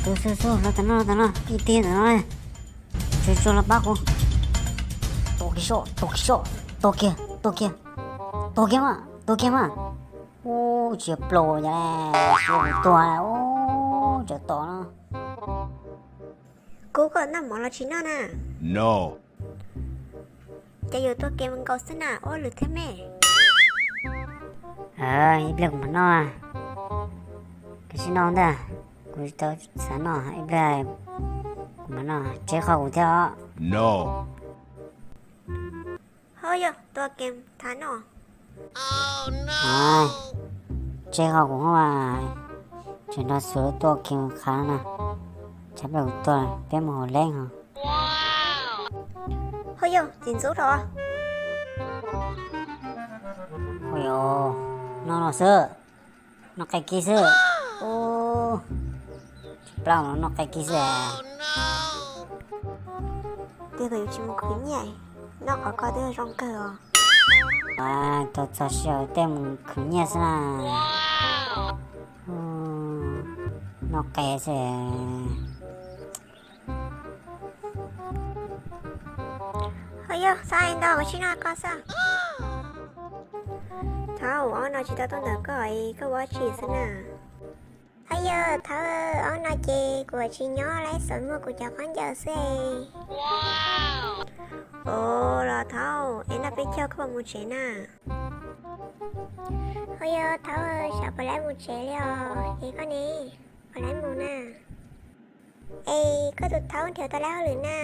Xub xub, los tam no, los tam no, ib tib tam no. Tsuag tsuag los pab kuv. Tua kiag soj, tua kiag soj, tua kiag, tua kiag, tua kiag mas, tua kiag mas. Ub, tsis plaus cas, tsis ua kuv tuag, ub, tsam tom no. Kuv kom noj mov los tsis noj na? Ces yuav tua game nkaus xwb na, ua lwm thiab me. Ib pliag kuv mam noj, koj sim noj ntag, kuv tsis tau xav noj, ib pliag kuv mam noj, tseg qhov kuv thiab os. Ho yog tua game thav noj. Tseg qhov kuv, tseem nrog Xus tua game qhav na, tsam pliag kuv tuag peb mus haus leeb ho. Ho yog txiv ntxub rau. Ua yog, noj no xwb, noj qe kiv xwb. Ub, tsis plam los noj qe kiv xwb. Tiag tiag yuav tsis mus khwv nyiaj, noj qhov koj twb zoo kawg os. Tau txog sij hawm tej mus khwv nyiaj xwb na. Noj qe xwb. Ho yog, xav ntau kuv tsis noj koj xwb. Thaub, ob no tsis tau tuaj ntawm koj, koj ua dab tsi xwb na? Ho yog Thaub, ob no ces kuv tsis nyob, lawv xav muag kuv cov khaub ncaws xwb. Ua los Thaub, es noj peb caug koj puas mus tsev na? Ho yog Thaub, xyov puas lawv mus tsev li os, es koj ne, puas lawv mus na? Es koj tus Thaub nrhiav tau lawv hauj lwm na?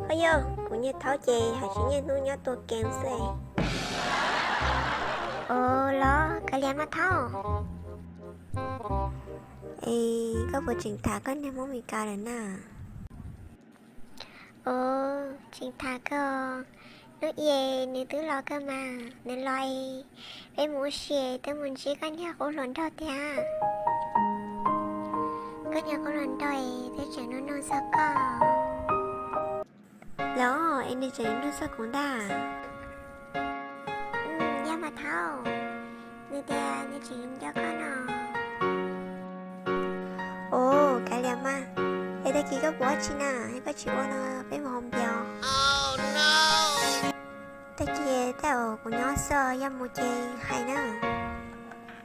Ho yog, kuv niag Thaub ces hais tsis nyiaj hnub nyob tua game xwb. Ua los kav liam mas Thaub. Es koj puas tseem tham koj niag Hmoob Mes Kas lawm na? Ua, tseem tham kawg. Hnub i nws twb los kawg mas, nws los es peb mus ua si twb mus ntsib koj niag qub hluas nraug tiag. Koj niag qub hluas nraug es twb tseem nug nug txog koj. Los es nws tseem nug txog kuv ntag. Yog mas Thaub, nws tias nws tseem nco koj no. Ua, kav liam mas. Es tag kis koj puas ua dab tsi na, es koj tsis ua no peb mus haus npias. Tag kis tej zaum kuv nyob xwb, yog mus ces hais na.